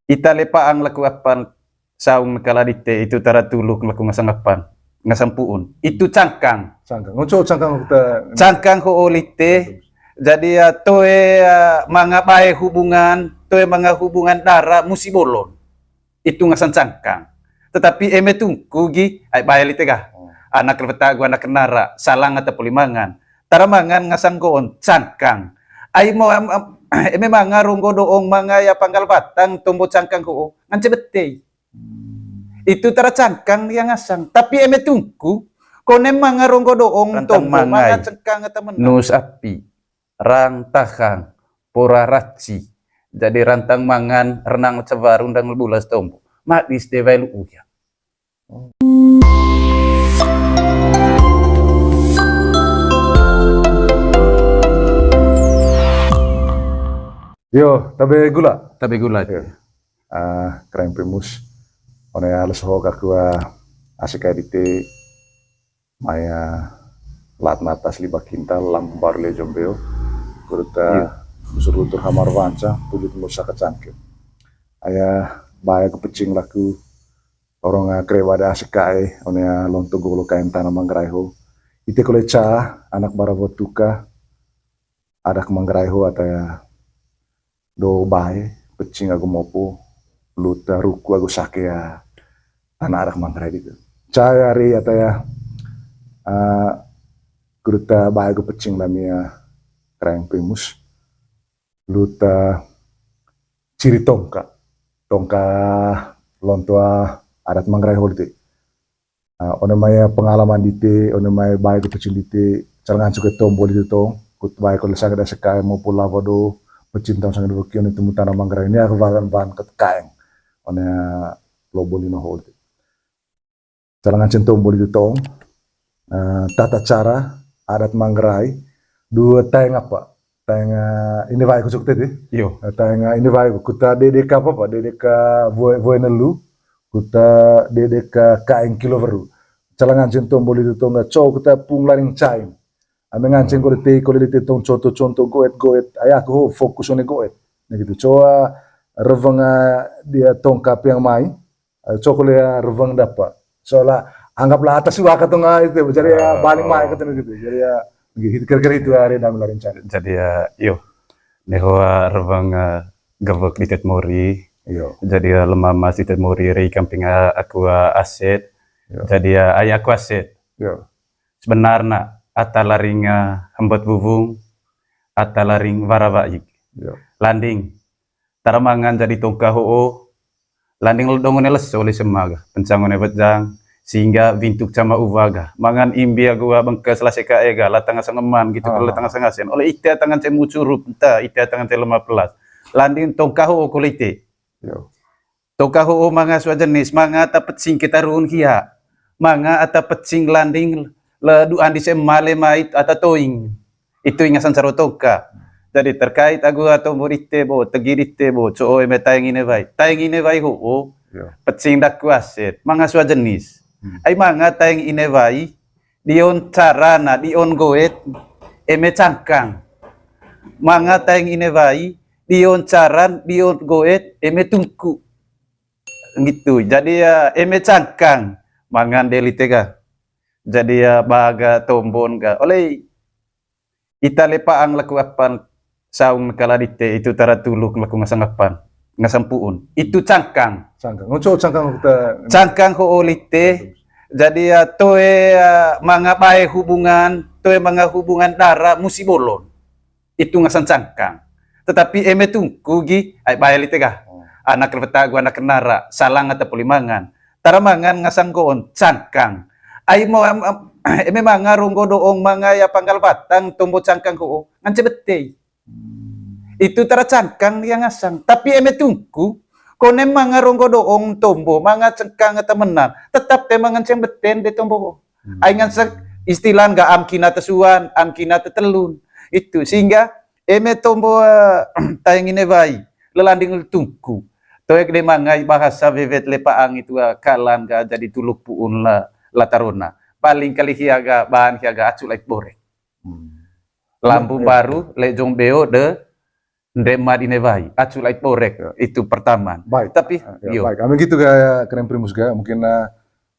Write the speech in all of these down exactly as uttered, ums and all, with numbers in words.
Ita le pa'ang laku apan saung kala dite itu tara tuluk laku ngasang apan, ngasang pu'un. Itu cangkang. Cangkang. Ngoco cangkang kita. Cangkang ho'o lite. Jadi ya toe ya manga bae hubungan, toe manga hubungan dara musi bolon. Itu ngasang cangkang. Tetapi eme tungku gi, ai bae lite ga. Hmm. Anak leweta agu anak kenara, salang ata poli mangan. Tara mangan ngasang go'on, cangkang. Ai mo am, am, eme manga ronggo do'ong manga ya panggal batang tombo cangkang ho'o, ngance betei. Hmm. Itu tara cangkang yang ngasang. Tapi eme tungku, konem manga ronggo do'ong tombo, manga cengkang ata menang. Nus api. Rang tahang, pora raci. Jadi rantang mangan, renang cebar, undang bulas tombo. Madis de wai lu'u ya. Yo, tabe gula. Tabe gula. Yo. Ah, Karaeng Primus. One ales ho kakua asik edite. Maya lat natas lima kintal lam baru le jombeo. Kuruta busur lutur hamar wanca, pujut musa kecangke. Aya baya kepecing laku orang, ah, kereba da asik kae, one, ah, lonto golo kaen tanah Manggarai ho. Ite kole ca, anak bara votuka, adak Manggarai ho ata ya do bae, pecing agu mopo, luta ruku agu sake ya, tanah arak Manggarai ditu. Caya ri ata ya, ah, kuruta bae agu pecing lamia Karaeng Primus, luta ciri tongka, tongka lontoa adat Manggarai ho lite. Ah, one mai pengalaman dite, one mai bae kut pecin dite, cal ngancu ke tombo lite tong, kut bae kole sangat asa kae mau pula wado, pecin tong sangat weki one temu tanah Manggarai ini aku bahan bahan ket kaeng. One lobo lino ho lite. Cal ngancen tombo lite tong, ah, tata cara adat Manggarai, dua taeng apa? Taeng, ah, ini wae kusuk tadi. Iyo. Ah, taeng, ah, ini wae kuta dedeka apa, apa? Dedeka voe, voe nelu, kuta dedeka kaeng kilo weru. Cal ngancen tombo lite tong, ah, co kuta pung laring cain. Ame ngancen kole te, kole lite tong contoh-contoh goet-goet. Aya aku ho fokus one goet. Nah gitu. Coa reweng, ah, dia tongka piang mai. Eh, cokol ya reweng dapa. Soalnya anggaplah atas waka tong itu, jadi ya baling mai ketemu gitu. Jadi ya gitu, kira-kira itu hari dami laring cain. Jadi ya, yo. Neho, eh, reweng, eh, gewek di tet mori. Yo. Jadi ya lemama di tet mori rei kamping, eh, aku, eh, aset. Yo. Jadi ya ai aku aset. Yo. Sebenarna ata laring, eh, hembet wubung, ata laring wara waik. Yo. Landing. Tara mangan jadi tongka ho'o, landing ledong one leso oli sema ga, pencang one wejang, sehingga wintuk cama uwa ga, mangan imbi agu bengkes laseka ega, latang asang eman gitu, latang asang asen. Oleh ite tangan cek mucurup, ita ite tangan cek lemah pelas. Landing tongka ho'o kole ite. Yo. Tongka ho'o manga sua jenis, manga ata pecing kita ruun kia. Manga ata pecing landing le duan di sema le mai ata toing. Itu ingasan saro tongka. Jadi terkait agu ato murite bo, tegi dite bo, co'o eme taeng ine wai. Taeng ine wai ho'o, pecing daku aset, manga sua jenis. Hmm. Ai manga taeng ine wai, dion carana, dion goet, eme cangkang. Manga taeng ine wai, dion caran, dion goet, eme tungku. Gitu. Jadi ya, eme cangkang, mangan deli tega. Jadi ya, baga tombon ga. Oleh Ita le paang laku apan saung kala dite itu tara tuluk laku ngasang apan, ngasang puun. Itu cangkang. Cangkang. Ngoco cangkang kita. Cangkang ho'o lite. Jadi ya toe, ya, manga bae hubungan, toe manga hubungan dara musi bolon. Itu ngasang cangkang. Tetapi eme tungku gi, ai bae lite gah. Hmm. Anak repeta agu anak kenara, salang ata poli mangan. Tara mangan ngasang goon, cangkang. Ai mo am, am, eme manga ronggo doong manga ya panggal batang tombo cangkang ho'o, ngance betei. Hmm. Itu tara cangkang yang ngasang. Tapi eme tungku, konem manga ronggo doong tombo, manga cengkang ata menang, tetap te mangan ceng beten de tombo ho'o. Hmm. Ai ngan sek istilah ga am kina tesuan, am kina tetelun. Itu sehingga eme tombo, eh, taeng ine wai, lelanding le tungku. Toek de mangai bahasa wewet le paang itu, eh, kalan ga jadi tuluk puun la, la tarona. Paling kali hia ga, bahan hia ga acu laik borek. Hmm. Lampu baru, le jong beo de, Nde ma di ne wai, acu lait borek, itu pertama. Baik. Tapi, eh, ya, iyo. Baik. Ami gitu ga, Keren Primus ga, mungkin, eh,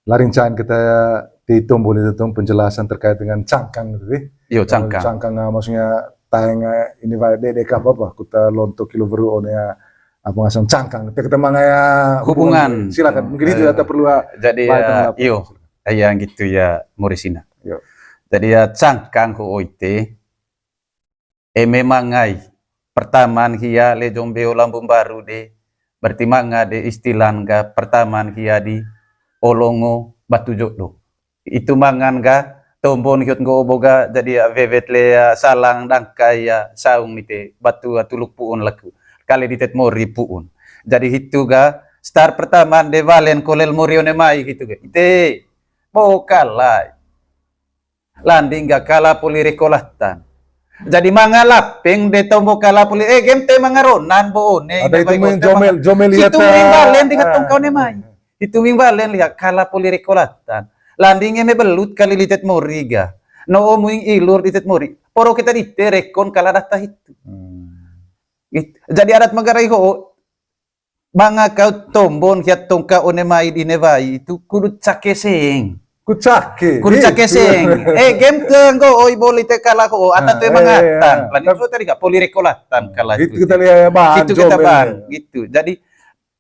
laring cain kita ya, ti tombol itu tong penjelasan terkait dengan cangkang gitu, eh. Iyo, cangkang. Cangkang, eh, maksudnya taeng, eh, ini wai dede ka apa, kuta lonto kilo beru one ya, apa ngasang cangkang. Kita, kita mangaya hubungan. Silakan. Mungkin itu ya, tak perlu, eh, jadi ya, iyo. Silakan. Ya, gitu ya, Morisina. Iyo. Jadi ya, cangkang ho oite. Eme mangai, pertaman hia lejong beo lambung baru de, berarti manga de istilan ga pertaman hia di olongo batu jodo. Itu mangan ga tombon hiot nggo obo ga jadi wewet le salang dangkai saung mite batu tuluk puun laku. Kali di tet mori puun. Jadi hitu ga star pertaman de walen kolel mori one mai hitu ga. Ite, bo kalai. Landing ga kala poli rekolatan. Jadi manga lapeng de tombo kala poli, eh, game te manga ronan bo one. Ada itu main jomel, jomel lihat. Hitu ming balen di katong kau ne mai. Hitu ming balen lihat kala poli rekolatan. Landing eme belut kali litet mori ga. No omuing ilur litet mori. Poro kita dite rekon kala data hitu. Gitu. Jadi adat manggarai ho, manga kau tombon hiat tongka one mai di ne wai itu kudu cake seng. Ku cake. Kudu cake seng. Eh, game te nggo oi boli te kalah ho, ata te mangatan. Lani so tadi ga poli rekolatan kalah itu. Kita lihat bahan. Itu kita bahan gitu. Jadi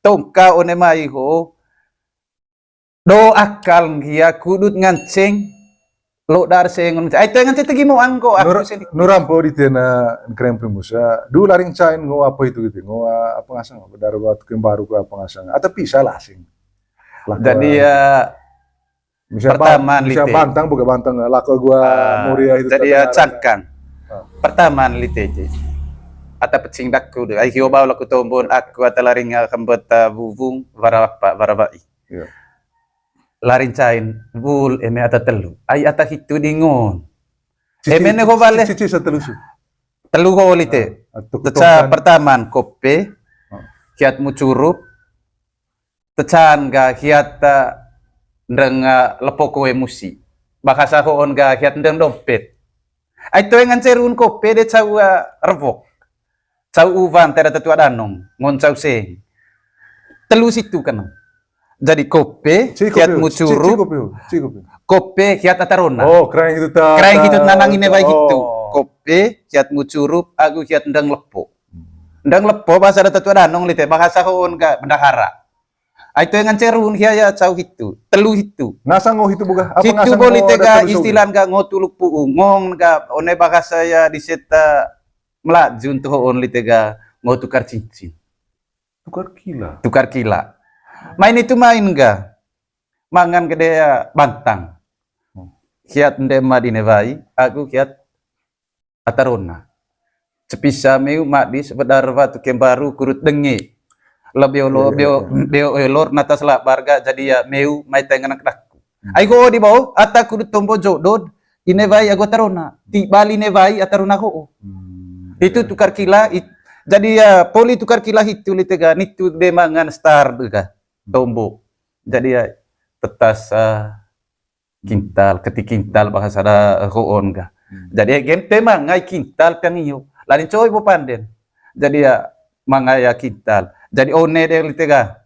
tongka one mai ho, do akal nggia kudut nganceng, lo dar sengon. Ai te nganceng tegi mo anggo aku sendiri. Nurampo di tena Keren Primus. Du laring cain ngo apa itu gitu. Ngo apa ngasang, bedar batu kembaru ko apa ngasang. Atau pisah lah sing. Jadi ya pertama lite. Bantang bukan bantang lako gua muria itu. Jadi ya cangkang. Pertama lite je. Ata pecing daku de. Ai hio bau laku tombon aku ata laring kembet bubung wara apa wara wai. Iya. Laring cain, bul, eme ata telu. Ai ata hitu di ngon. Eme ne ho bale. Cici, cici, satelusu. Telu ho lite. Teca pertaman kope, hiat mucurup, tecaan ga hiat, eh, ndeng, eh, lepo koe musi. Bahasa hoon ga hiat ndeng dompet. Ai toe ngancerun kope de cau, eh, revok. Cau uvan tera tetua danong, ngon cau seng. Telu situ kan. Jadi kope, hiat mucurup, kope, hiat atarona. Oh, keren gitu ta. Keren gitu nanang ine baik itu. Kope, hiat mucurup, agu hiat ndang lepo. Ndang lepo bahasa ada tetua danong lite, bahasa hoon ga bendahara. Ai toe ngancerun hia ya cau hitu, telu hitu. Ngasang ngo hitu buka, apa hitu ngasang boli ngo tega ada telu istilah ga ngo tuluk puu, ngong ga one bahasa ya di seta Melaju ntu ho'on lite ga, nggo tukar cincin. Tukar kila. Tukar kila. Main itu main ga. Mangan gede ya bantang. Hmm. Hiat nde ma dine wai, agu hiat atarona. Cepisa meu madis, bedar watu kembaru kurut denge. Lebih olo, iya, iya, beo, iya, beo elor, natas labar ga, jadi ya meu, mai tengen anak daku. Hmm. Ai ho'o di bawah, ata kudu tombo jodoh, ine wai agu atarona. Ti bali ine wai atarona ho'o. Hmm, itu iya. Tukar kila, it-, jadi ya, poli tukar kila hitu lite ga, nitu de mangan star de ga, tombo. Jadi ya, tetas, ah, kintal, keti kintal bahasa da, eh, ho'on ga. Hmm. Jadi, eh, game te mangai kintal piang iyo. Lani coi bo panden. Jadi ya, mangai ya kintal. Jadi one de lite ga.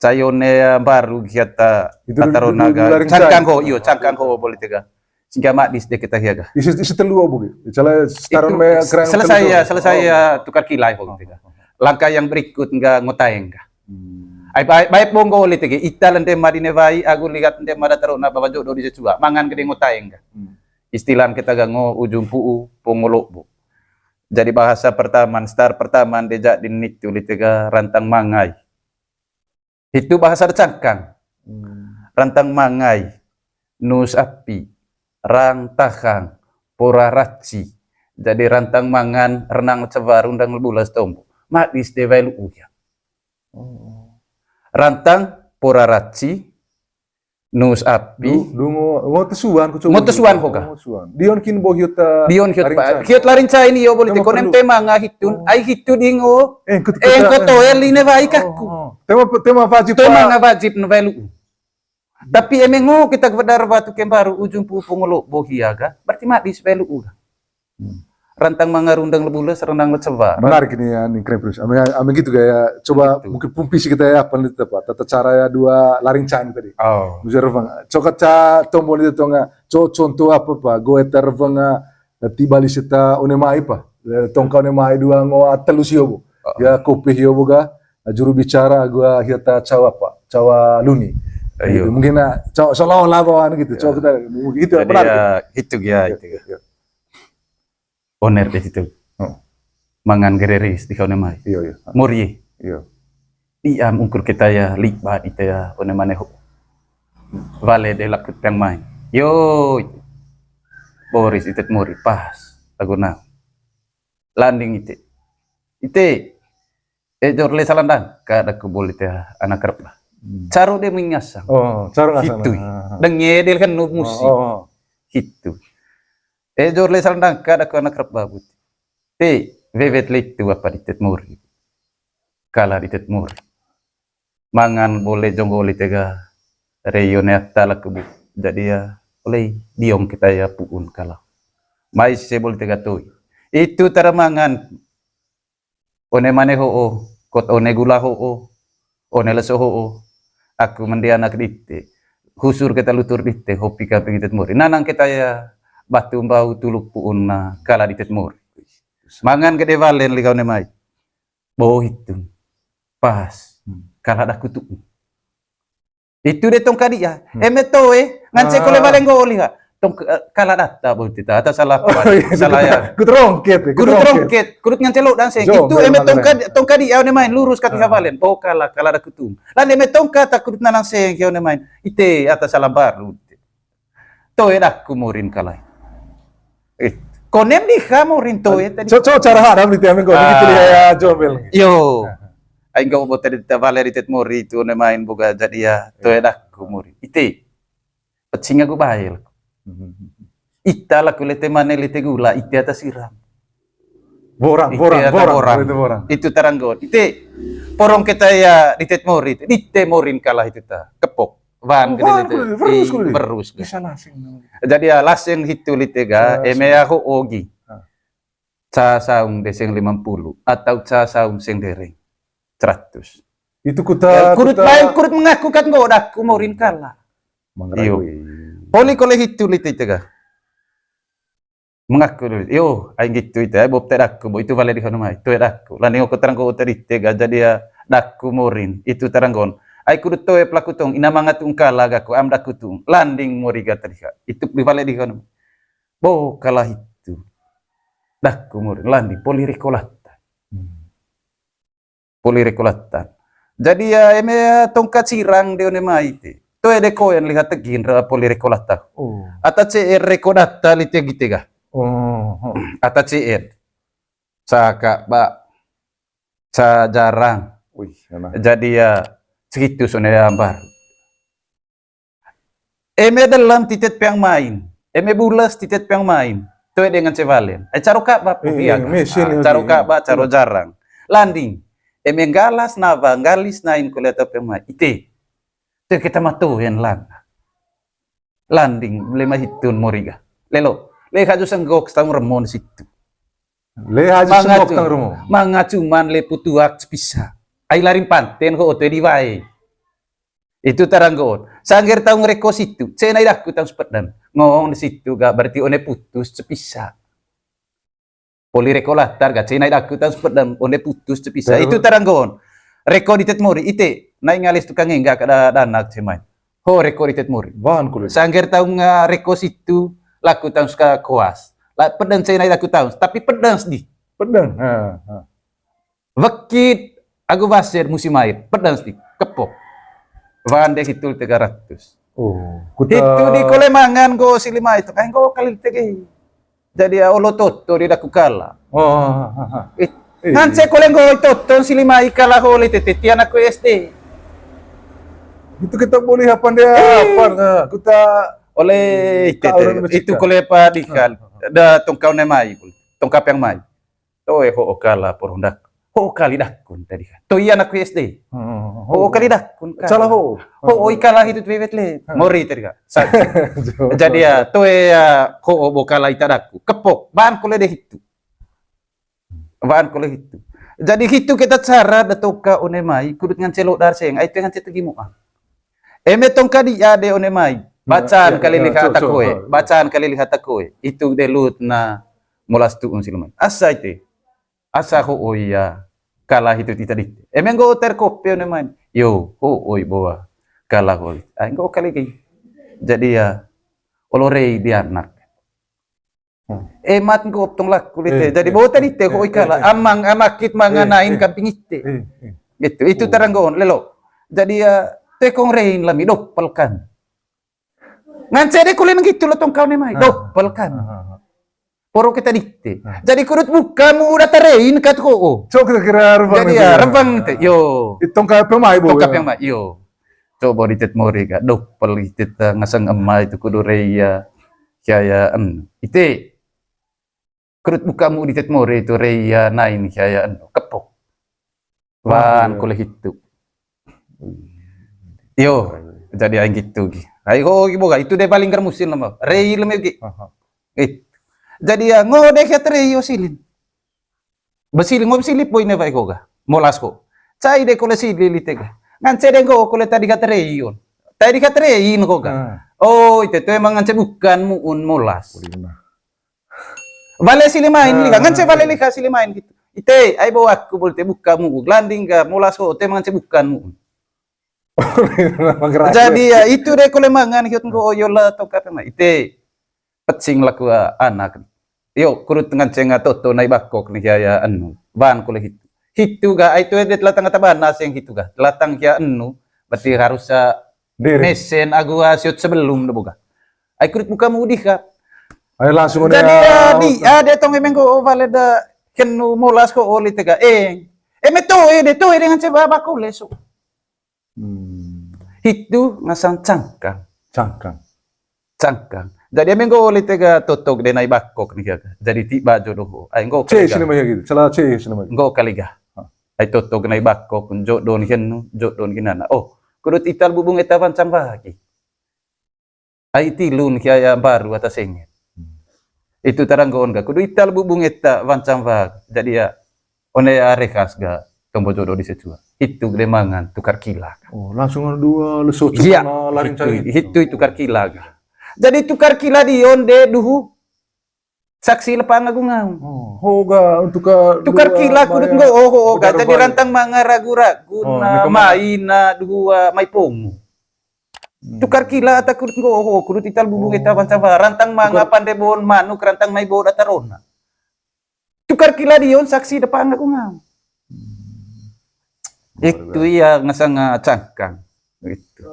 Cai one, eh, baru giat, eh, atarona ga. Cangkang ho, iyo, cangkang ho boleh tega. Singga madis de kita hia ga. Isi, isi telu apa gitu? Misalnya setaron me kerang selesai telu ya, selesai ya, tukar kilai ho gitu ga. Langkah yang berikut ga ngotaeng ga. Hmm. Ai baik, baik bonggo oleh tege. Ita lende ma dine wai, agu lihat nde ma da tarona bawa jodoh di secua. Mangan gede ngotaeng ga. Hmm. Istilah kita ga ngo ujung puu, pongolok bu. Jadi bahasa pertama, star pertama, deja di nitu, lite ga rantang mangai. Hitu bahasa da cangkang. Hmm. Rantang mangai, nus api, rang tahang, pora raci. Jadi rantang mangan, renang cebar, undang bulas tombo. Madis de wai lu'u ya. Oh. Rantang, pora raci, nus api. Du, du ngo, ngo tesuan ku coba. Ngo tesuan ho ka? Ngo tesuan. Dion kin bo hiot, eh, dion hiot laring pa. Hiot laring cai ni yo boleh te konem tema nga hitun. Oh. Ai hitu di ngo. Eh, kut-, eh, kut-, koto eh, line wai kaku. Oh, oh. Tema, tema wajib. Tema nga wajib ne wai lu'u. Tapi eme ngo kita kebedar watu kembaru ujung puu pongolok bo hia ga. Berarti madis wai lu'u ga. Hmm. Rantang manga rundang le bula, serendang le cewa. Menarik ini ya, ini keren, Prince. Ame, ame gitu gaya, coba mungkin pung pisi kita ya, apa nih, apa, tata cara ya dua laring candi tadi. Oh. Bujur, Bang. Coba ca tombo itu tonga, co contoh apa, apa, goe tervenga, ti Bali seta one mai apa, eh, tongka one mai dua ngo telu sio bo. Oh. Ya, kopi sio bo ga, juru bicara gua hiata cawa apa, cawa luni. Ayo. Gitu. Mungkin nah, cawa, seolah-olah bawaan gitu, coba kita, mungkin gitu. Jadi menarik. Ya, gitu ya, gitu ya. Oner de titu. Oh. Mangan gereris di kaune mai. Iyo, iyo. Mori. Iyo. Diam ungkur kita ya, libat ita ya, one mane ho. Wale de laku tiang mai. Yo, itu. Boris itet mori, pas. Lagu na. Landing ite. Ite. Ejor le salandang, kada ku boli te anak kerep lah. Hmm. Caro de mengasang. Oh, caro ngasang. Hitui. Ah, ah. Denge de kan nu musi. Oh, oh, oh. Hitu. Ejor le salandang, kada ku anak kerep babut. Te, wewet le itu apa ditet mori. Kala ditet mori. Mangan bole jonggo le tega. Reyo ne ata laku bu. Jadi ya, oleh diong kita ya puun kala. Mai se bole tega toi. Itu tara mangan. One mane ho'o, kot one gula ho'o, one leso ho'o. Aku mendianak dite, husur keta lutur dite, hopi kaping ditet mori. Nanang keta ya batu mbau tuluk puun na kala ditet mori. Mangan gede valen liga one mai. Bo hitung. Pas. Hmm. Kala daku tu'u. Itu de tongka dia. Hmm. Eme toe, ngance kole valen goli ha. Tong, eh, kala data bo tita, ata salah. Oh, iya, salah ya. Kudut rongket, kudut rongket. Kudut ngance lo dan seng. Itu eme tongka, tongka dia one main lurus kat ha valen. Bo kala, kala daku tu'u. Lan eme tongka tak kudut nanang seng ke one main. Ite ata salah baru. Toe daku morin kalai. Eh, konem di ha morin toe tadi. Co, co cara harap di tiang minggu, ini kita lihat ya, Jobel. Yo. Aing gak mau tadi ta vale ditet mori itu one main boga jadi ya, toe daku mori. Ite. Pecing aku bae laku. Ita laku lete mane lete gula, ite ata siram. Borang, ite borang, ata borang, borang. Itu borang. Itu taranggon. Ite. Porong keta ya ditet mori, dite morin kalah itu ta. Kepok. Wan, oh, gede wan, lete. Berus, berus. Bisa lasing. Jadi ya lasing hitu lite ga, eme ya ho ogi. Ca saung de seng lima puluh atau ca saung seng dereng seratus. Itu kuta, ya, kudut kuta baeng, kudut mengaku kat nggo daku morin kala. Iyo. Poli kole hitu lite tega. Mengaku dulu. Yo, aing gitu itu, ai, bob te daku, bo itu vale di hanu mai, toe daku. Lani ngoko terang ko tadi tega, jadi ya daku morin, itu terang gon. Ai kudut toe pelaku tong, ina mangatu ungkala gaku, am daku tung. Landing mori ga tadi ka. Itu di vale di hanu. Bo kala hitu. Daku mori landi poli rekolatan. Poli rekolatan. Jadi ya eme ya tongkat sirang de one mai te. Toe de koen lihat tegin ra poli rekolatan. Oh. Ata C R rekodata li tegi tega. Oh. Ata C R. Saka ba sa jarang. Wih, enak. Jadi ya segitu sone ya ambar. Eme dalam titet peang main, eme bulas titet peang main, toe dengan cevalen. Eh, caro kaba, eh, pihak. Eh, mesin. Ah, caro kaba, caro jarang. Landing. Eme galas nava, galis nain kuliah atau peang main. Ite. Toe kita matoen lan. Landing, lema hitun moriga. Lelo. Le haju senggok setahun remon situ. Le haju senggok tang remon. Manga cuman le putuak cepisa. Ai laring panten ko otoe di wae. Itu taranggon. Sangger taung reko situ. Cena idaku taung sepedem. Ngong di situ ga berarti one putus cepisa. Poli reko latar ga cena idaku taung sepedem. One putus cepisa. Itu taranggon. Reko ditet mori. Ite. Nai ngalis tukang enggak kada danak cemai. Ho reko ditet mori. Wan kulit. Sangger taung, eh, reko situ. Laku taung suka koas. La pedang cena idaku taung. Tapi pedang sedih. Pedang. Ha, ha. Wekit agu wasir musim air, pedang stik, kepok. Wande hitul tiga ratus. Oh, kuta. Hitu di kole mangan go sili mai tu, kain go kali tege. Jadi ya olo toto di daku kala. Oh, ha, ha, ha. Eh, ngance kole go toto sili mai kala hole tete tian aku S D. Itu kita boleh apa dia, eh, apa, nah, kuta. Oleh itu kole apa di kal. Da tongkau ne mai, tongkap yang mai. Toe ho'o kala porong daku. Ho'o kali dakun tadi kan. Toi anak S D. Hmm, ho'o kali dakun kan. Salah ho'o. Ho'o ikala hitu tu bebet le. Hmm. Mori tadi kan. Jadi ya, toe ya ho'o bo kala ita daku. Kepok, ban kole de hitu. Wan kole hitu. Jadi hitu keta cara da tongka one mai, kudut ngance lodar seng, ai tu ngance tegi muang. Eme tongka dia de one mai, bacaan kali liha takoe, bacaan kali liha takoe. Itu de lut na molas tuun sila mai. Asa ite, asa ho oi ya, kala hitu tita dite. Eme nggo terkope one mai, yo, ho oi boa, kala ho oi. Ai nggo kali gi. Jadi ya, olo rei di anak. Emat nggo tong laku lite. Jadi bo tadi te hoi kala amang amakit manganain kamping ite. Gitu. Itu taranggoon lelo. Jadi ya tekong rein lami dopel kan. Ngance de kulen gitu lo tong kawan mai dopel kan. Poro kita dite. Jadi kudut buka mu udah terein kat ko. Cok kira-kira revang. Jadi ya revang te. Yo. Itong kape mai bo. Tong kape mai. Yo. Coba di tet more ga dopel di tet ngasang emai tu kudu reia. Kiaya en ite. Kerut bukamu di tet more tu reia nain kiaya en kepok. Wan kole hitu. Yo, jadi aing gitu gi. Ai ho gi boga itu de paling kermusin lama. Rei leme gi. Jadi ya ngo de kiat rei yo silin. Besili ngo besili poi ne vai ko ga. Molas ko. Cai de kole sili lite ga. Ngance de ngo kole tadi kat rei on. Tadi kat rei ko ga. Oh, ite tu emang ngance bukan muun molas. Vale sili main lika. Ngance vale lika sili main gitu. Ite, ai bawa aku bolte buka mu. Landing ga molas ko. Te emang ngance bukan muun. Jadi ya itu de kole mangan hiot ngo oyo la toka pema. Ite. Pecing laku anak. Yo, kurut ngan cenga toto nai bakok ni hia ya anu. Wan kole hitu. Hitu ga ai tu edet latang ata bana seng hitu ga. Latang hia anu, berarti harus mesen agu siut sebelum de boga. Ai kurut buka mudi ka. Ai langsung. Jadi ya di ade tong emeng go vale da kenu molas ko oli tega eng. Eme to ede to ede ngan ceba bakole so. Hitu ngasang cangkang. Cangkang. Cangkang. Jadi ame nggo oli tega totog de nai bakok ni kaka. Jadi tiba jodoh. Ai nggo kaliga. Sini mah gitu. Salah C sini mah. Nggo kaliga. Ai totog nai bakok jodoh ni henu, jodoh ni nana. Oh, kudut ital bubung eta wancang wagi. Ai tilun kiaya baru ata senget. Itu taranggoon ga kudu ital bubung eta wancang wag. Jadi ya one arekas ga tombo jodoh di secua. Itu gede mangan tukar kila. Oh, langsung ada dua leso. Iya. Lari cari. Itu tukar kila ga. Jadi tukar kila di onde duhu saksi lepang agung ngau. Oh, hoga untuk tukar kila kudut nggo oh hoga jadi rantang manga ragu-ragu na maina duhu mai pongo. Tukar kila ata kudut nggo oho kudut ital bubung eta bancawa rantang manga pande bon manuk rantang mai bo data rona. Tukar kila dion saksi depan aku ngam. Itu iya ngasang cangkang. Gitu.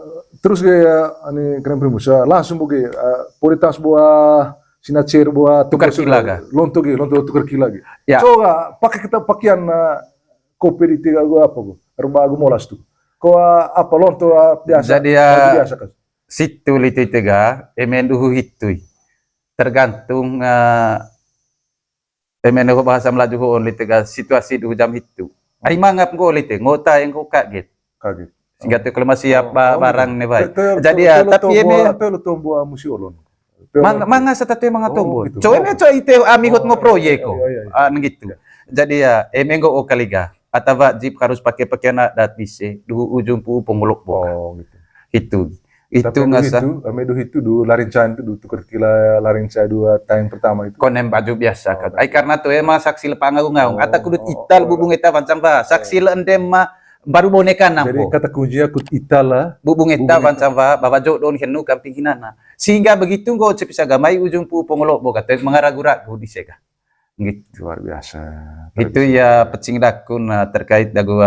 Terus gaya ani keren primus ya langsung bugi prioritas buah sinacir buah tukar kila ga. Lonto gi lonto tukar kila gi. Ya. Coba pakai kita pakaian kopi di tiga gua apa gua? Reba gua molas tuh. Ko apa lonto biasa. Jadi ya biasa kan. Situ lite tega emen duhu hitui. Tergantung emen duhu bahasa Melaju hoon lite ga situasi duhu jam hitu. Ai mangap nggo lite ngota yang ko kaget. Kaget. Sehingga tu kalau masih apa barang ne baik. Jadi ya tapi eme telo tombo musi olon. Manga, manga sata tu manga tombo. Coy me coy ite ami hot ngo proyek ko. Ah, nang gitu. Jadi ya, eme nggo o kaliga. Ata wajib harus pakai pakaian adat bise, duhu ujung puu pongolok boka. Oh, gitu. Itu. Itu ngasa. Ame duhu itu, duhu larincan itu, duhu tukar kila larinca dua time pertama itu. Konem baju biasa kan. Ai karena tu emang saksi lepang aku ngaung. Ata kudut ital bubung eta wancang ba. Saksi le endem ma baru boneka nampo. Jadi kata kunci aku ital lah. Bubung eta wancang ba, bawa jodoh henu kamping hinana. Sehingga begitu nggo cepisa gamai ujung puu pongolok boka tu mangaragu-ragu di sega. Gitu. Luar biasa. Itu ya pecing dakun terkait dagu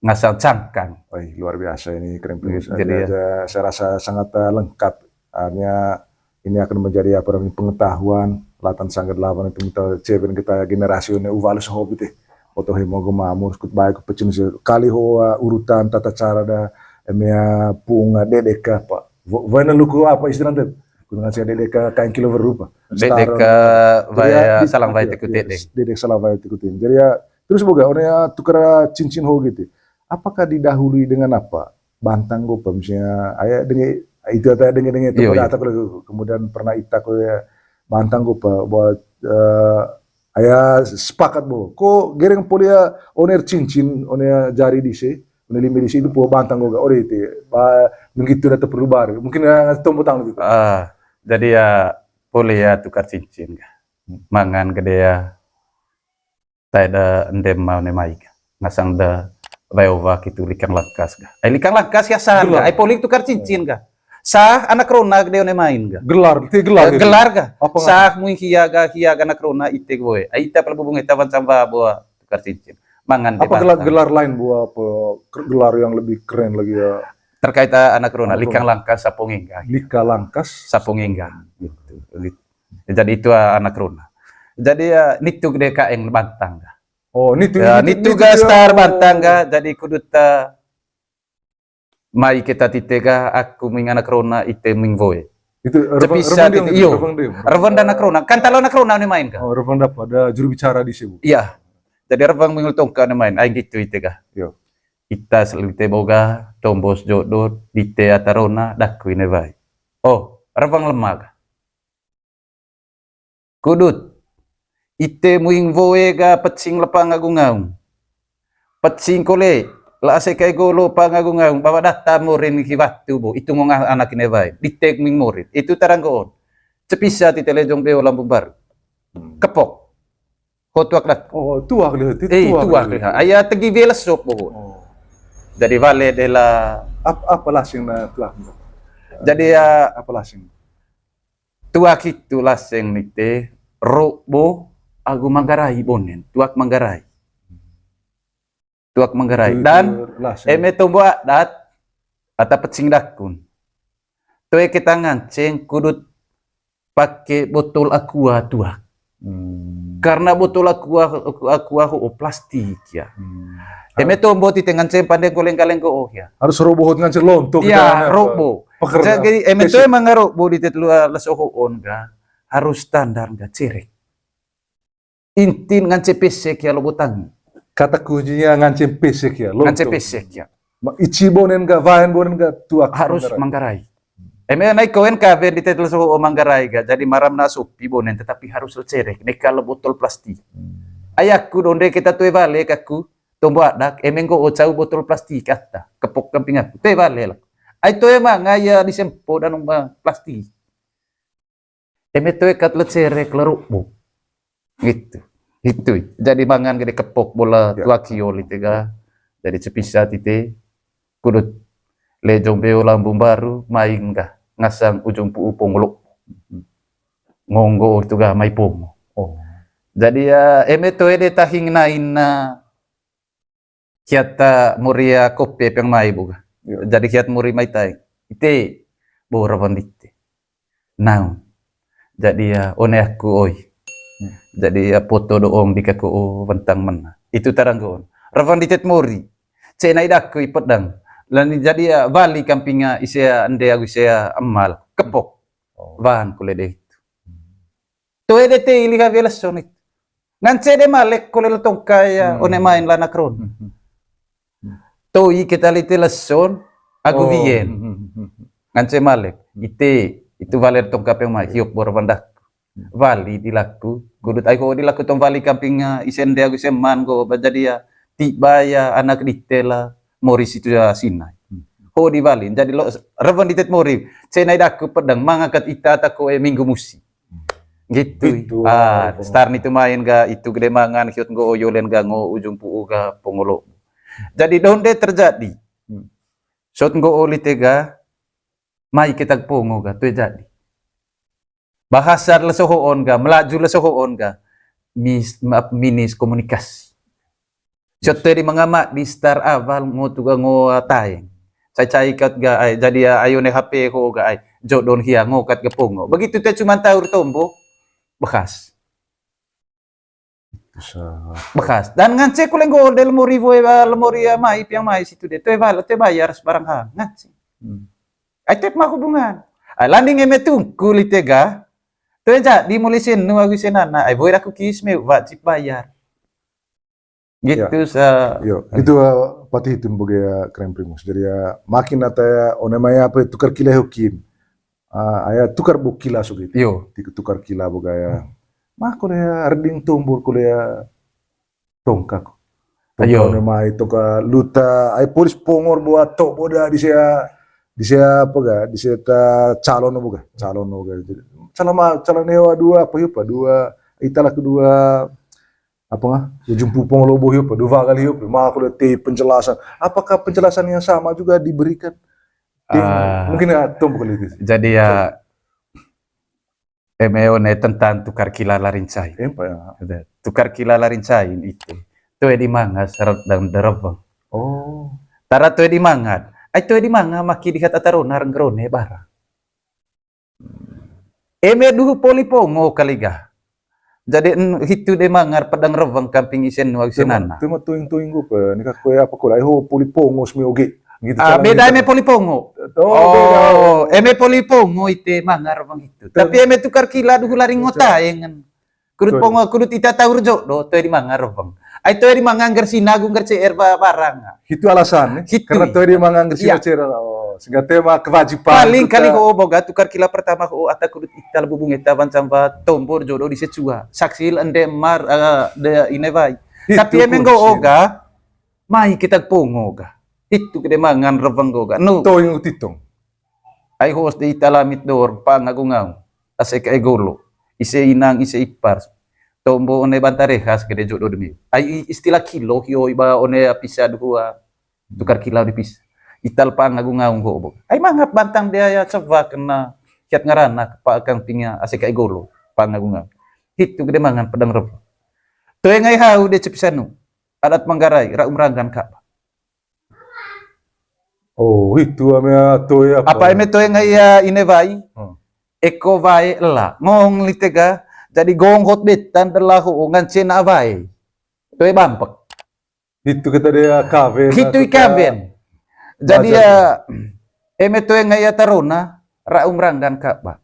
ngasang cangkang. Wih, luar biasa ini keren. Jadi ya. Saya rasa sangat lengkap. Hanya ini akan menjadi apa namanya pengetahuan latan sanggar lawan itu kita ceben kita generasi ini uvalus hobi teh. Oto hemo gema murskut baik pecin kali hoa urutan tata cara da emia pung dedek apa. Wena luku apa istilahnya? Gunungan saya dedek kain kilo berupa. Dedek vaya salang vaya tekutin. Dedek salang vaya tekutin. Jadi ya terus boga orang ya tukar cincin ho gitu. Apakah didahului dengan apa? Bantang gopa misalnya ayah dengan itu atau dengan dengan itu pada atau kemudian pernah ita ko ya bantang gopa buat Aya sepakat bo. Ko gereng poli ya one cincin, one jari dise, one lime dise itu po bantang ko ga ore te. Ba, mungkin itu data perlu baru. Mungkin ya tombo tangan gitu. Ah, jadi ya poli ya tukar cincin ga. Mangan gede ya. Tae da ende ma one mai ga. Ngasang da wae owa kitu likang langkas ga. Ai likang langkas ya sah ga. Ai poli tukar cincin ga. Sah anak rona gede one main ga. Gelar, ti gelar. Gelar ga. Sah mui hia ga, hia ga anak rona ite gue. Ai ita pala bubung ita wan samba bo tukar cincin. Mangan de. Apa gelar, gelar lain bo apa? Gelar yang lebih keren lagi ya. Terkait anak rona, likang langkas sapongeng ga. Lika langkas sapongeng ga. Gitu. Jadi itu, ah, anak rona. Jadi, ah, nitu gede kaeng bantang ga. Oh, nitu, ya, nitu ga star bantang ga. Jadi kudu ta mai kita tite ga, aku ming anak rona, ite ming woe. Itu cepisa tite, iyo. Reveng dan anak rona. Kan talo anak rona one main ga. Oh, reveng da pada juru bicara di sibu. Iya. Jadi reveng ming tongka one main. Ai gitu ite ga. Iyo. Ita selite boga, tombos jodoh, dite ata rona, daku ine wai. Oh, reveng lema ga. Kudut. Ite muing woe ga pecing lepang agung-agung. Pecing kole, la ase kai golo pang agung-agung, bawa data morin ki watu bo, itu ngong anak ine wai. Ditek ming morin. Itu tarang goon. Cepisa ti tele jong beo lambung baru. Hmm. Kepok. Ho tuak dak. Oh, tuak liha, ti tuak liha. Aya tegi wela sop bo. Oh. Jadi wale dela. Apa lasing na tuak? Jadi ya apa lasing? Tuak itu laseng nite, ro bo, agu manggarai bonen, tuak manggarai. Tuak manggarai. Dan eme tombo adat, ata pecing dakun. Toe kita nganceng kudut pake botol aqua tuak. Hmm. Karena botol aqua, aqua ho plastik ya. Hmm. Eme tombo tite nganceng pandeng goleng-galeng go oh ya. Harus robo hot nganceng lontok. Ya, robo. Jadi eme toe manga robo di tetlu, ah, leso hoon ga harus standar ga cerek. Intin ngance pesek ya lo botangi. Kata kuncinya ngance pesek ya, lontok. Ngance pesek ya. Ici bonen ga, waen bonen ga, tuak harus manggarai. Eme nai koen kawen di tetlu soho manggarai ga, jadi maram na sopi bonen tetapi harus lecerek, neka le botol plastik. Hmm. Ayaku donde kita tue bale kaku, tombo adak, eme nggo o cau botol plastik ata, kepok kamping aku, tue bale lah. Ai toe manga ya disempo danong plastik. Eme toe kat lecerek leruk bu. Gitu. Itu. Jadi mangan gede kepok bola tuak hiol ite ga. Jadi cepisa tite. Kudut lejong beo lambung baru, main ga. Ngasang ujung pu'u pongolok. Ngonggo itu ga mai pongo. Oh. Jadi ya, eme toe de tahing nain na Hiat ta mori ya kopi piang mai bu ga. Jadi hiat mori mai tai. Ite, bo rawan dite. Naung. Jadi ya one aku oi. Jadi ya poto doong di kaku o wentang mena. Itu tarang goon. Rawan dite mori. Cena i daku i pedang. Lani jadi ya wali kampinga ise ya ende agu ise ya emal. Kepok. Wan kule de itu. Toe de te ili ka wela sonit. Ngance de malek kole le tongka ya one main lanak ron. Toi kita lite leson agu wien. Ngance malek. Ite, itu wale tongka peng mai hiop bor bandak. Wali di laku, kudut ai ho di laku tong wali kamping, ah, isen de agu isen man go ba jadi ya tiba ya anak dite la mori situ ya Sinai. Ho di wali, jadi lo rewen ditet mori. Cena i daku pedang mangakat ita ta koe minggu musi. Gitu. Star nitu main ga itu gede mangan hiot nggo oyolen ga ngo ujung pu'u ga pongolo. Jadi donde terjadi. Sot nggo oli tega mai ketag pongo ga toe jadi. Bahasa leso hoon ga, melaju leso hoon ga, mis-, maaf, minis komunikasi. Sot teri mengamat di star awal ngo tu ga ngo taeng. Cai-cai kat ga ai, jadi ai one H P ho ga ai, jodon hia ngo kat ga pongo. Begitu te cuman taur tombo, bekas. Bekas. Dan ngance kule nggo de lemori woe, lemori mai piang mai situ de. Toe wale, toe bayar sebarang hal. Ngance. Ai tep ma hubungan. Ai landing eme tungku lite ga. Toe jadi muli senu agu senana. Ai woe aku kis me wajib bayar. Gitu sa. Yo, itu, eh, pati itu boge ya keren Primus. Jadi ya makin ata ya one mai apa tukar kila hukin. Ah, aya tukar bo kila so gitu. Yo. Tukar kila boga ya. Ma kole ya, reding tumbur kole ya, tongka ko. Tongka. Ayo. One mai tongka luta, ai polis pongor buat tok boda di sia, di sia apa ga, di sia ta calon apa ga, calon apa ga. Calon ma, calon hewa dua apa yup, dua, ita laku dua, apa nga, ujung pupung lo boh yup, dua kali yup, ma kole te penjelasan. Apakah penjelasan yang sama juga diberikan? Tim, ah, mungkin ya, tumbur kali itu. Jadi ya, eme one tentang tukar kila lari ncai. Empa ya. Ada. Tukar kila lari ncai itu. Toe di manga seret dan dereveng. Oh. Tara toe di manga. Ai toe di manga maki dihat ata rona rengger one barang. Eme duhu poli pongo kali ga. Jadi en-, hitu de mangar pedang reveng kamping isen nuag senana. Tema tuing-tuing gue pe, nikah kue apa kue, ai ho poli pongo semi oge. Gitu. Ah, cara beda gitu. Eme poli pongo. Oh, beda. Oh, eme poli pongo ite mangar reveng hitu. Tem- Tapi eme tukar kila duhu lari ngotaengen. Kudut pongo, kudut ita taur jodoh, toe di manga reveng. Ai toe di manga ngger sina gu ngger C R ba-, barang. Hitu alasan, eh? Hitu. Karena toe di manga ngger sina C R. Oh, sehingga tema kewajiban. Paling kali ho boga tukar kila pertama ho ata kudut ita lebu bung eta bancam ba tombor jodoh di secua. Saksil ende mar, eh, de inewai. Hitu. Tapi eme nggo oga, mai kita pongo ga. Hitu kede mangan reveng go ga. Nu. Toing utitong. Ai hoos de ita lamit dor, pang agu ngau. Ase kae golo. Ise inang, ise ipar. Tombo one banta rehas kede jodoh demi. Ai i-, istilah kilo hio iba one apisa dua. Tukar kila di pisa. Ital pang agu ngau go bo. Ai mangap bantang dia ya coba kena kiat ngarana kepa kang pinga ase kae golo. Pang agu ngau. Hitu kede mangan pedang reveng. Toe ngai hau de cepisanu. Adat Manggarai, ra umranggan ka. Oh, itu ame toe apa? Apa eme toe ngai ya inewai? Hmm. Eko wae ela. Ngong lite ga, jadi gong hot betan dela ho ngance na wae. Toe bampek. Itu kita dia kawen. Itu kawen. Jadi ya, eme toe ngai ya tarona, ra umranggan ka ba.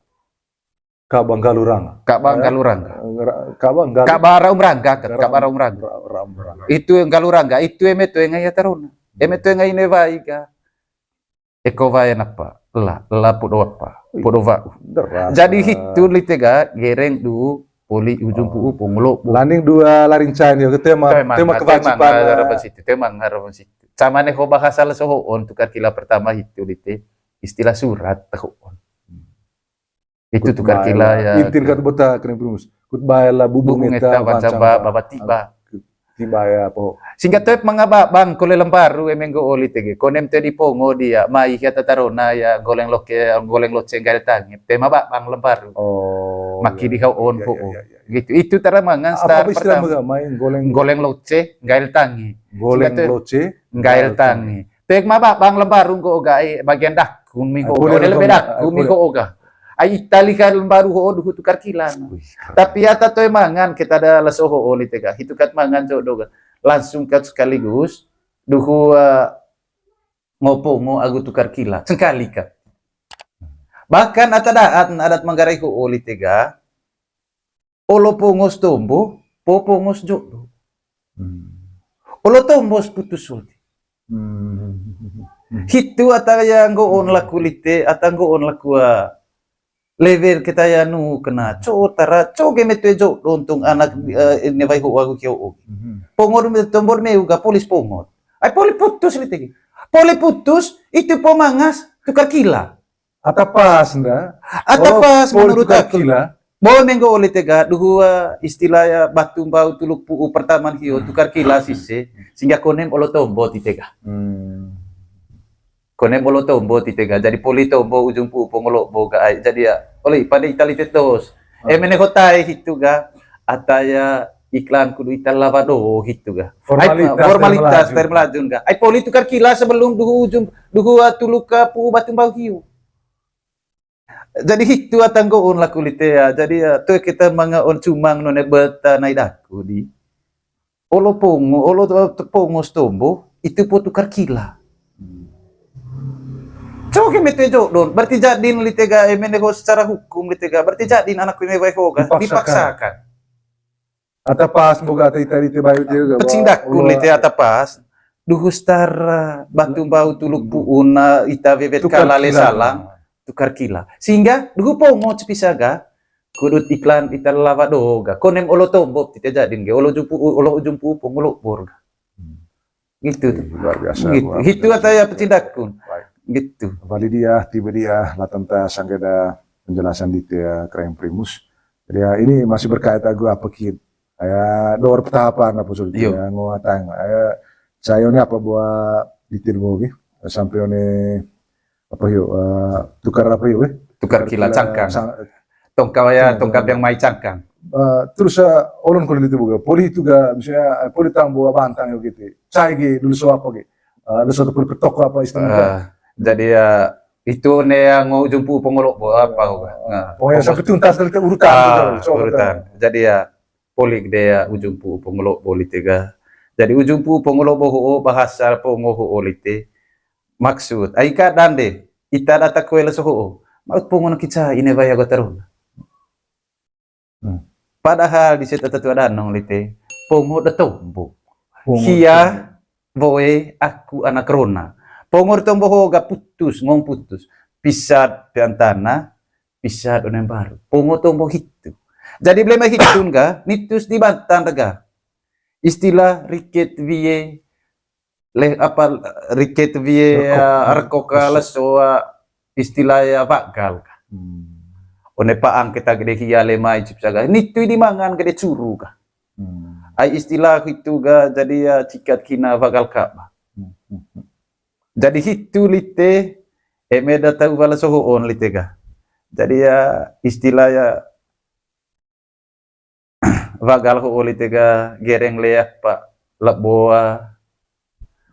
Kaba nggalu rangga. Kaba nggalu rangga. Ra-, kaba nggalu. Kaba ra umrangga, kat, kaba ra umrangga. Ra-, ra umrangga. Itu nggalu rangga, itu eme toe ngai ya tarona. Eme toe ngai inewai ga. Eko wae napa? Ela, ela podo apa? Podo wa'u. Jadi hitu lite ga, gereng du, poli ujung pu'u, pongolo, pu. Landing dua lari ncai ni, tema, tema kewajiban. Tema ngarap situ, tema ngarap situ. Sama ne ho bahasa leso ho'on tukar kila pertama hitu lite, istilah surat ta ho'on. Itu tukar kila ya. Intin kat bota kena berumus. Kut bae la bubung eta bancam ba, baba tiba. Tiba ya po. Singkat toe manga babang kole lemparu eme nggo oli tege. Konem te di pongo dia, mai hia tatarona ya, goleng loke, goleng loce nggael tangi. Tema babang lemparu. Oh. Maki di hau on po. Gitu. Itu tara mangan star pertama. Goleng loce nggael tangi. Goleng loce nggael tangi. Tek ma babang lemparu nggo oga, eh, bagian dakun mi ho oga. Lebih dakun mi ho oga. Ai ita liha lemparu ho duhu tukar kila. Tapi ata toe mangan kita ada leso ho oli tega. Hitu kat mangan jodoh ga. Langsung kat sekaligus duhu, eh, ngo pongo agu tukar kila. Sengkali kat. Bahkan ata daat, adat Manggarai ho oli tega. Olo pongos tombo, po pongos jodoh. Olo tombos putus ulti. Hitu ata ya nggoon laku lite, ata nggoon laku, ah, level kita ya nu kena. Co tara, co ge metue jodoh untung anak, eh, ini wai ho agu kio. Pongor me tombor me uga polis pongor. Ai poli putus lite ge. Poli putus, itu po mangas, tukar kila. Ata pas nda? Ata pas menurut aku. Bo menggo oli tega, duhu, eh, istilah ya batu mbau tuluk pu'u pertaman hio tukar kila sise, sehingga konem olo tombo ti tega. Konem olo tombo ti tega, jadi poli tombo ujung pu'u pongolo bo ga ai. Jadi ya, oli pada ita lite tos. Eh, mene hotai hitu ga, ata ya iklan kudu ita lawa do hitu ga. Ai, formalitas dari Melajun ga. Ai poli tukar kila sebelum duhu ujung, duhu, eh, tuluk ke pu'u batu mbau hio. Jadi hitu ata nggoon laku lite ya. Jadi ya, toe kita manga on cumang none beta nai daku di. Olo pongo, olo to-, pongo stombo, itu po tukar kila. Coke mete jodoh, berarti jadin lite ga, eh, mene ho secara hukum lite ga, berarti jadin anak ini wai ho ga, dipaksakan. Ata pas boga ata ita lite bayu juga. Pecing dakun lite ata pas. Duhu setara batu mbau tuluk pu'u na ita wewet kalale salang. Tukar kila. Sehingga duhu pongo cepisa ga. kudut iklan ita lawa do ga. Konem olo tombo tite jadin ge, olo jumpu, olo jumpu pongolo bor ga. Hmm. Gitu tuh. Luar biasa, gitu. Luar biasa. Hitu ata ya pecindakun. Baik. Gitu. Bali dia, tiba dia, latanta sanggada penjelasan di tia Krain Primus. Jadi ya, ini masih berkait lagu apa kin? Ya, dor petahapan apa sulit ya, ngoatang. Ya, saya ini apa buat di tirmo ge? Sampai one apa yo, eh, tukar apa yo, eh? Tukar kila cangkang. Tongka waya, tongka yang mai cangkang. Eh, terus, eh, olon kode itu buka. Poli itu ga, misalnya, eh, poli tambo bantang yo gitu. Cai ge, dulu so apa ge. Eh, dulu so poli petoko apa istilahnya. Eh, jadi ya, itu ne yang mau jumpu pongolok bo apa ho ga. Nah, pokoknya sampai tuntas dari urutan. Ah, gitu, urutan. Jadi ya, poli gede ya ujung pu pongolok bo lite ga. Jadi ujung pu pongolok bo ho'o bahasa pongo ho'o lite. Maksud, ai ka dande, ita data kue leso ho'o. Maut pongo no kica ine waya gotarona. Hmm. Padahal di seta tetua danong lite, pongo de tombo. Pongo hia tombo. Boe aku anak rona. Pongo de tombo ho ga putus, ngong putus. Pisat peantana, pisat onem baru. Pongo tombo hitu. Jadi blema hitun ga, nitus di Bantan ga. Istilah riket wie, leh apa, riket wie, rekok, ah, rekok, ah, leso, ah, istilah ya wagal. Hmm. One paang kita gede hia lema icip saga. Nitu di mangan gede curu ga. Hmm. Ai istilah itu ga jadi ya cikat kina wagal kaba. Hmm, hmm, hmm. Jadi hitu lite, eme da tau wala sohoon lite ga. Jadi ya istilah ya wagal ho'o lite ga gereng le apa, leboa,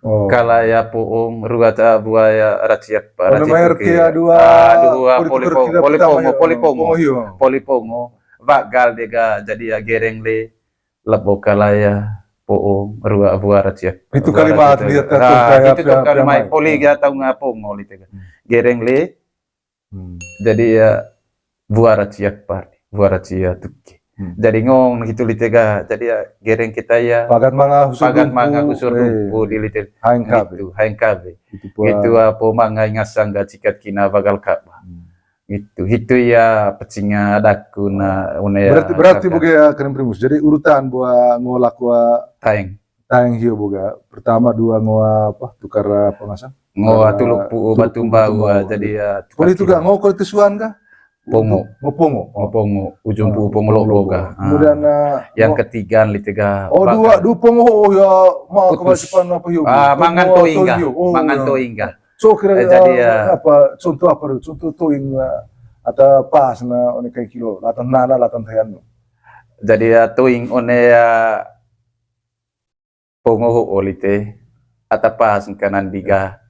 oh, kalaya poong, rua ta buaya raciak pa, oh, raciak nama R K tuke. A dua, ah, dua, poli, poli pongo, poli pongo, poli pongo. Pongo hio. Poli pongo. Wagal de ga jadi ya gereng le lebo kalaya poong, rua buara ciak. Itu kalimat dia. Ah, itu tuh kalimat poli ga tau nga pongo lite ga. Hmm. Gereng le. Hmm. Jadi ya buara ciak pa, buara cia tuke. Hmm. Jadi ngong gitu lite ga. Jadi ya gereng kita ya. Pagat manga husur dumpu, pagat manga husur dumpu di lite. Haeng kabe. Gitu, haeng kabe. Gitu apa manga ngasang ga cikat kina wagal kaba. Hmm. Gitu. Hitu ya pecinga adaku na, oh, one ya. Berarti, berarti buge ya Krain Primus. Jadi urutan buat ngolak wa taeng. Taeng hio boga. Pertama, dua, ngoa apa? Tukar apa ngasang? Ngoa tuluk pu'u batu mbawa, jadi ya tukar. Poli itu ga, ngoa kode tesuan ga? Pongo. Ngoa pongo. Ngoa pongo. Ujung pu'u pongo lobo ga. Kemudian, eh, yang ketiga lite ga. Oh, dua, dua pongo, oh ya, ma kewajiban apa yo? Ah, mangan toing ga. Mangan toing ga. So kira, eh, jadi, eh, ya, apa, contoh apa dulu? Contoh toing, eh, atau pas na one kai kilo, latan nana, latan tayan. Jadi ya toing one ya pongo ho'o lite, ata pas kanan diga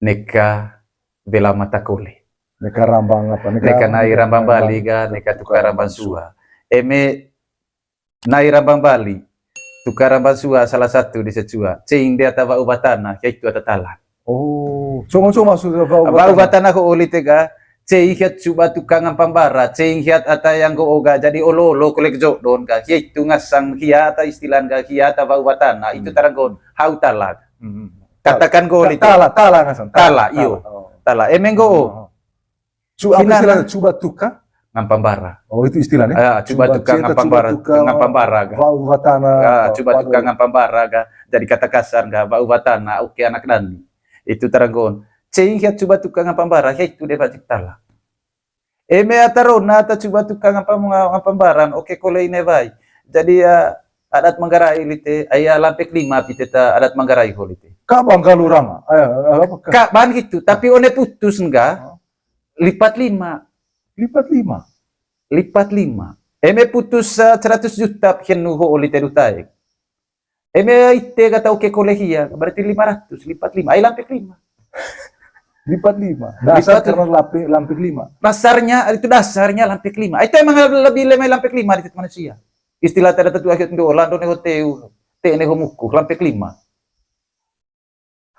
neka wela mata kole. Neka rambang apa? Neka, neka nai rambang Bali ga, neka tukar rambang sua. Eme nai rambang Bali, tukar rambang sua salah satu di secua. Ceing de ata wa'u watana, yaitu ata talang. Oh, songo-songo maksud wa'u watana. Wa'u watana ho'o lite ga, ceing hiat cuba tukang ampang bara, ceing hiat ata yang go'o ga, jadi olo-olo kolek jodon ga, yaitu ngasang hia ata istilan ga, hia ata wa'u watana, itu taranggon, hau talang. Hmm. Katakan go'o lite. Tala, tala ngasang. Tala, iyo. Oh. Tala, emeng go'o. Oh. Cu-, apa istilahnya? Cuba tukang? Ngampang bara. Oh, itu istilahnya? Ah, cuba tukang ngampang bara, ngampang bara ga. Wa'u watana. Ah, cuba tukang ngampang bara ga. Jadi kata kasar ga, wa'u watana, oke anak dani. Itu taranggon. Ceing hiat cuba tukang ngampang bara, hiat itu de wajib talang. Eme ata rona ata cuba tukang ngampang, ngampang baran, oke kole ine wai. Jadi ya adat Manggarai lite, aya lampek lima pite ta adat Manggarai ho lite. Ka bang kalurang, aya, apa ka? Ka ban gitu, tapi one putus enggak? Lipat lima. Lipat lima. Lipat lima. Eme putus, eh, seratus juta pihen nu ho oli tedu taek. Eme ite kata oke kole hia, berarti lima ratus, lipat lima. Ai lampek lima. Lipat lima. Dasar karena lampek, lampek lima. Dasarnya, itu dasarnya lampek lima. Itu emang lebih lemah lampek lima di manusia. Istilah tada tentu akhir ndo lando ne hoteu, te ne ho muku, lampek lima.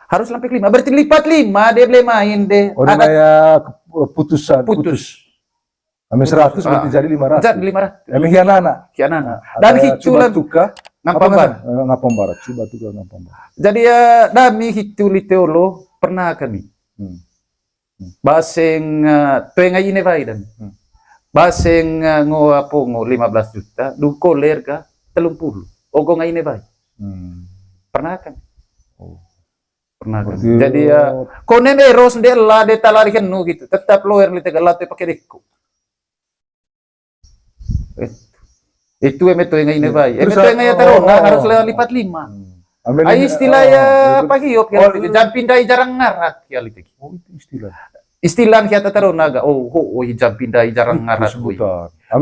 Harus lampek lima. Berarti lipat lima dia boleh main deh. Oh, dia adat kayak keputusan, putus. Putus. Ame seratus berarti jadi lima ratus. Jadi lima ratus. Ame hianana. Hianana. Nah, dan ada hitu cuba lah tuka, ngampang bara. Eh, ngampang bara, cuba tuka ngampang bara. Jadi ya, dami hitu lite olo pernah kami. Hmm. Baseng, eh, toe ngai ine wai dan. Hmm. Baseng, eh, ngo apo ngo lima belas juta, du koler ga telung puluh. Ogo ngai ine wai. Hmm. Pernah kan? Oh. Pernah kan? Berarti, jadi ya, eh, konen eros de la de talari kenu gitu. Tetap loer lite ga la te pake deko. Eh, itu eme toe ngai ine wai. Eme toe ngai tarona harus le lipat lima. Hmm. Ai istilah ya, apa hiop ya, jam pindai jarang ngarat ya lite. Oh, itu istilah. Istilah kia tatarona ga, oh, ho, oh, jam pindai jarang ngarat, oi.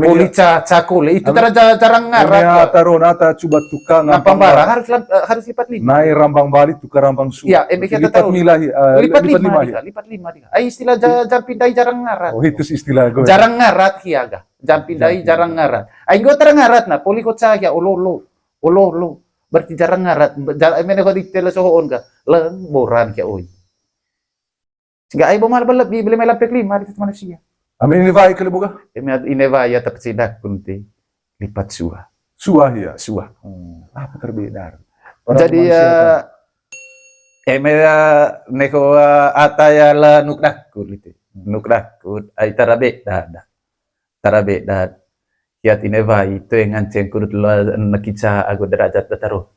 Poli ca, ca kole, itu tara ja-, jarang ngarat ya. Tarona ta coba tukang ngampang bara, harus lam-, eh, harus lipat lima. Nai rambang bali tukang rambang sua. Ya, eme kia tatarona. Lipat mila, eh, lipat lima dia, lipat lima dia. Ai istilah ja-, jam pindai jarang ngarat. Oh, itu istilah gue. Jarang ngarat kia ga. Jam pindai jarang ngarat. Ai nggo tara ngarat na, poli ko ca kia, olo, olo. Olo, olo. Berarti jarang ngarat. Ja-, eme ne ko di tele sohoon ga. Leng boran kia, oi. Sehingga ai bo mal bele bi beli melapek lima di Malaysia. Ame ine wai kali boga? Eme ine wai ya tapi sidakun ti lipat sua. Sua ya? Sua. Hmm. Apa perbedaan? Jadi ya, eme ya, neko, eh, ata ya la nuk dakut gitu. Nuk dakut, ai tara beda da. Tara beda. Kiat ine wai, toe nganceng kudut la nekica agu derajat da taro.